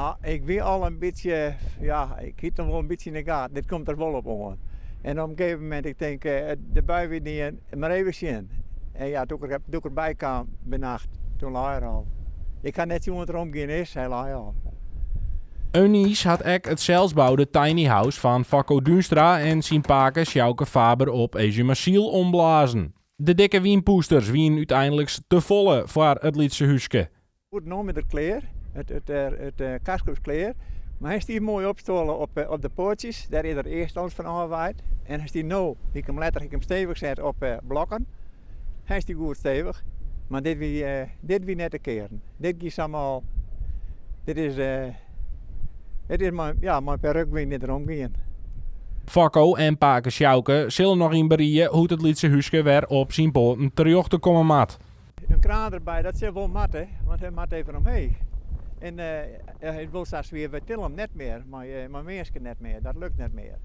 Ja, ik wie al in bytsje, ja, ik hie it noch wol in bytsje yn de gaten. Dit komt der wol op oan. En op in gegeven momint, ik tink, de bui wie dien, mar even sjen. En ja, doe't ik, doe't ik derby kaam by nacht, toen lei er al. Ik ha net sjoen wat der omgien is, hy lei al. Eunice hat ek it selsboude tiny house fan Fakko Duunstra en syn pake Sjouke Faber op Ezumasyl omblazen. De dikke wynpûsters wienen úteinliks te folle foar it lytse húske. Goed, no is er klear. It kastke is klear. Mar hy stiet moai opstuolle op de poatsjes. Dêr is er earst alles fan ôfwaaid. En hy stiet no, ik him letter, ik him stevich set op blokken. Hy stiet goed stevich. Mar dit wie net te kearen. Dit gie samar al. Dit is, it is mei, ja, mei in pear rukwinen net omgien. Fakko en pake Sjouke sille noch yn berie hoe't it lytse húske wer op syn poaten terjochte komme moat. In kraan derby, dat sil wol moatte, want hy moat even omheech. En hy wol sa swier, wy tille him net mear, mei minsken net mear, dat lukt net mear.